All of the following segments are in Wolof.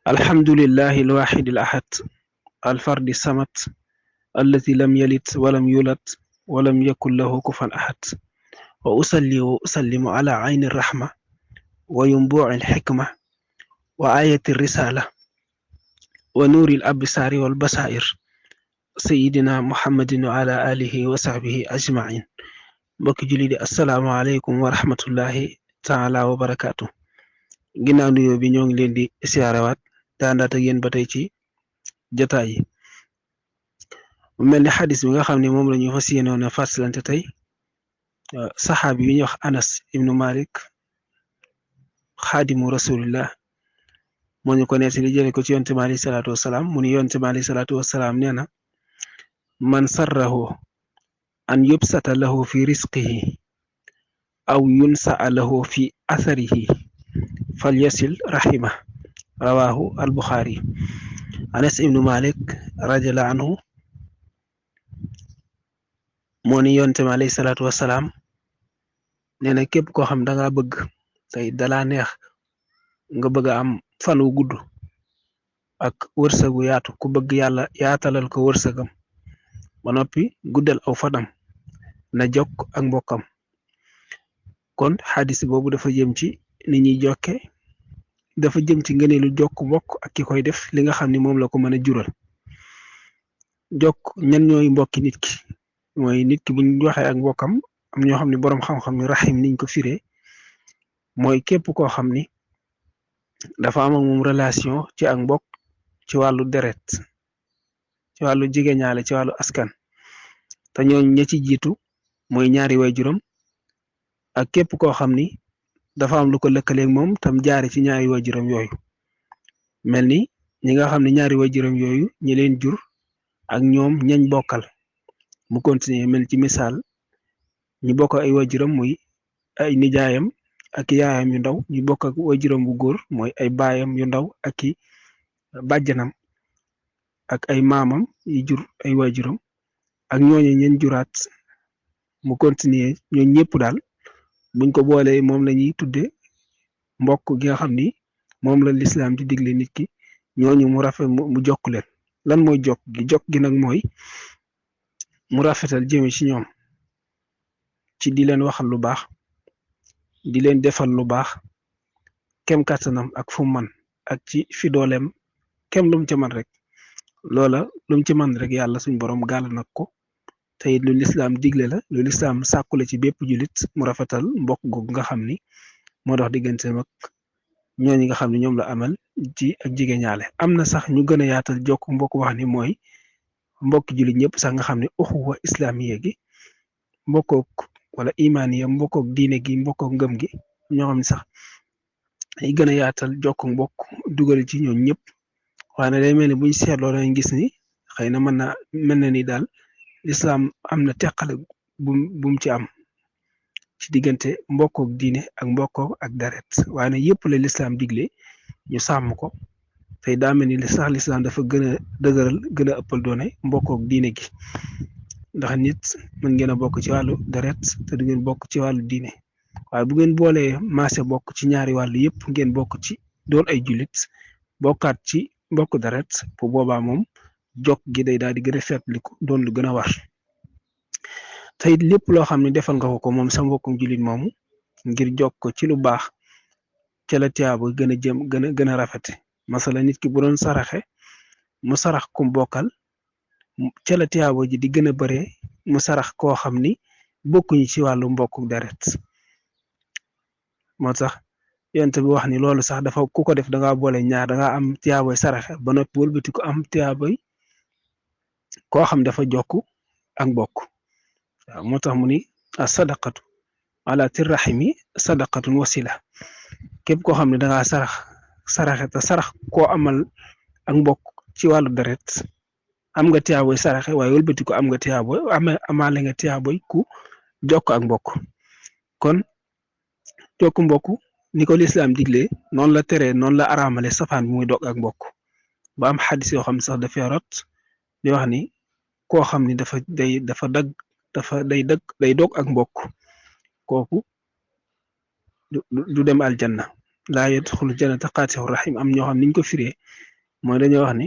الحمد لله الواحد الأحد الفرد الصمد الذي لم يلد ولم يولد ولم يكن له كفوا أحد. وأصلي وأسلم على عين الرحمة وينبوع الحكمة وآية الرسالة ونور الأبصار والبصائر سيدنا محمد وعلى آله وصحبه أجمعين. mbokki julli di asalaamaaleykum wa rahmatullahi taala wa barakaatu. ginnaaw nuyoo bi ñoo ngi leen di siyaarewaat daandaat ak yéen ba tey ci jotaay yi mu mel ni xadis bi nga xam ne moom la ñu fas yéenoon a fàttalante tey saxaabi yi ñuy wax Anas ibnu Malik xaadimu rasulillah moo ñu ko nettali jële ko ci yonte bi alayhi salaatu wasalaam mu ni yonte bi alayhi salaatu wasalaam nee na man sarrahu an yubsata lahu fi risqihi aw yunsaa lahu fi atharihi falyasil rahima rawahu al-Bukhari. Anas ibnu Malik radiallahu anhu moo ni yonte bi alayhi salaatu wasalaam nee na képp koo xam danga bëgg tey dalaa neex nga bëgg a am fan wu gudd ak wërsëgu yaatu ku bëgg yàlla yaatalal ko wërsëgam ba noppi guddal aw fanam na jokk ak mbokkam. kon xadis boobu dafa jëm ci ni ñuy jokke dafa jëm ci ngëneelu jokk mbokk ak ki koy def li nga xam ni moom la ko mën a jural. jokk ñan ñooy mbokki nit ki mooy nit ki buñ waxee ak mbokkam am ñoo xam ne boroom xam-xam ni rahim niñ ko firee mooy képp koo xam ni dafa am ak moom relation ci ak mbokk ci wàllu deret ci wàllu jegeñaale ci wàllu askan te ñooñ ña ci jiitu mooy ñaari waajuram ak képp koo xam ni dafa am lu ko lëkkaleeg moom tam jaare ci ñaari waajuram yooyu mel ni ñi nga xam ne ñaari waajuram yooyu ñi leen jur ak ñoom ñañ bokkal mu continuer mel ci misaal ñi bokk ay waajuram muy ay nijaayam ak yaayam yu ndaw ñi bokk ak waajuram bu góor mooy ay baayam yu ndaw ak i bàjjanam ak ay maamam yi jur ay waajuram ak ñooñu ñeen juraat mu continuer ñooñ ñëpp daal buñ ko boolee moom la ñuy tudde mbokk gi nga xam ni moom la lislaam di digle nit ki ñooñu mu rafet mu jokk leen. lan mooy jokk gi nag mooy mu rafetal jëme ci ñoom ci di leen waxal lu baax di leen defal lu baax kem kàttanam ak fu man ak ci fi dooleem kem lum ca man rek loola lum ci man rek yàlla suñ borom gàll nag ko te it lu lislaam digle la lu lislaam sàkkule ci bépp jullit mu rafetal mbokk googu nga xam ni moo dox digganteem ak ñooñu nga xam ne ñoom la amal ci ak jegeñaale. am na sax ñu gën a yaatal jokk mbokk wax ni mooy mbokki jullit ñëpp sax nga xam ne uxuwa islaamiya gi mbokkook wala imaaniya mbokkook diine gi mbokkook ngëm gi ñoo xam ne sax ay gën a yaatal jokk mbokk dugal ci ñoom ñëpp waaye nag day mel ni buñ seetloo dañuy gis ni xëy na mel na ni daal lislaam am na teqale bum ci am ci diggante mbokkook diine ak mbokkook ak deret waaye nag yëpp la lislaam digle ñu sàmm ko tey daa mel ni sax lislaam dafa gën a dëgëral gën a ëppal doone mbokkook diine gi ndax nit mën ngeen a bokk ci wàllu deret te du ngeen bokk ci wàllu diine waaye bu ngeen boolee maase bokk ci ñaari wàllu yëpp ngeen bokk ci doon ay jullit bokkaat ci mbokk deret bu boobaa moom jokk gi day daal di gën a feetliku doon lu gën a war te it lépp loo xam ne defal nga ko moom sa mbokkum jullit moomu ngir jokk ko ci lu baax ca la tiyaaba gën a rafete masala nit ki bu doon saraxe mu sarax kum bokkal ca la tiyaaba ji di gën a bare mu sarax koo xam ni bokkuñu ci wàllu mbokku deret moo tax yonent bi wax ni loolu sax dafa ku ko def danga boole ñaar danga am tiyaaboy saraxe ba noppi wëlbati ko am tiyaaboy koo xam dafa jokk ak mbokk waaw moo tax mu ni a sadaqatu ala tirrahimi sadaqatun wasila képp koo xam ne danga saraxe te sarax koo amal ak mbokk ci wàllu deret am nga tiyaaboy saraxe waaye wëlbati ko am nga tiyaaboy amaale nga tiyaaboy ku jokk ak mbokk. kon jokk mbokk ni ko lislaam digle noonu la teree noonu la araamale safaan bi muy dog ak mbokk ba am xadis yoo xam ne sax dafay rot di wax ni koo xam ni day dog ak mbokk kooku du dem aljanna laa yadxulu jannata qaati'u rahim am ñoo xam niñ ko firee mooy dañoo wax ni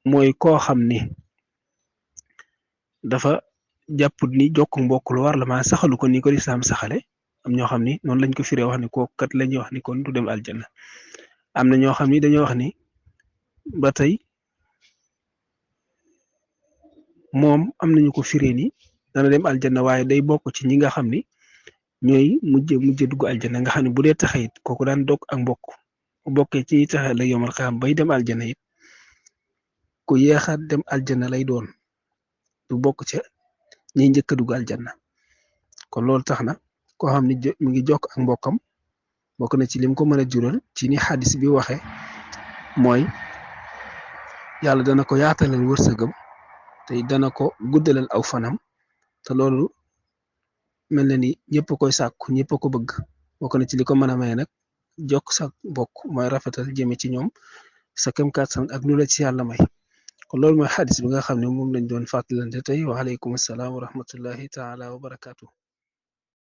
mooy koo xam ni dafa jàpp ni jokk mbokk lu war la maa saxalu ko ni ko lislaam saxale am ñoo xam ni noonu lañ ko firee wax ni kooku kat la ñuy wax ni kon du dem aljanna am na ñoo xam ni dañoo wax ni ba tey moom am nañu ko firee ni dana dem aljanna waaye day bokk ci ñi nga xam ni ñooy mujj dugg aljanna nga xam ne bu dee taxe it kooku daan dog ak mbokk bu bokkee ci taxe la yomal xam bay dem aljanna it ku yeexa dem aljanna lay doon du bokk ca ñiy njëkk a dugg aljanna kon loolu tax na koo xam ne mi ngi jokk ak mbokkam bokk na ci lim ko mën a jural ci ni xadis bi waxe mooy yàlla dana ko yaatalal wërsëgam te dana ko guddalal aw fanam te loolu mel na ni ñëpp koy sàkku ñëpp ko bëgg bokk na ci li ko mën a may nag jokk sa bokk mooy rafetal jëme ci ñoom sa kem kàttan ak lu la ci yàlla may kon loolu mooy xadis bi nga xam ne moom lañ doon fàttalante tey wa aleykum assalaam wa rahmatullahi taala wa barakaatu.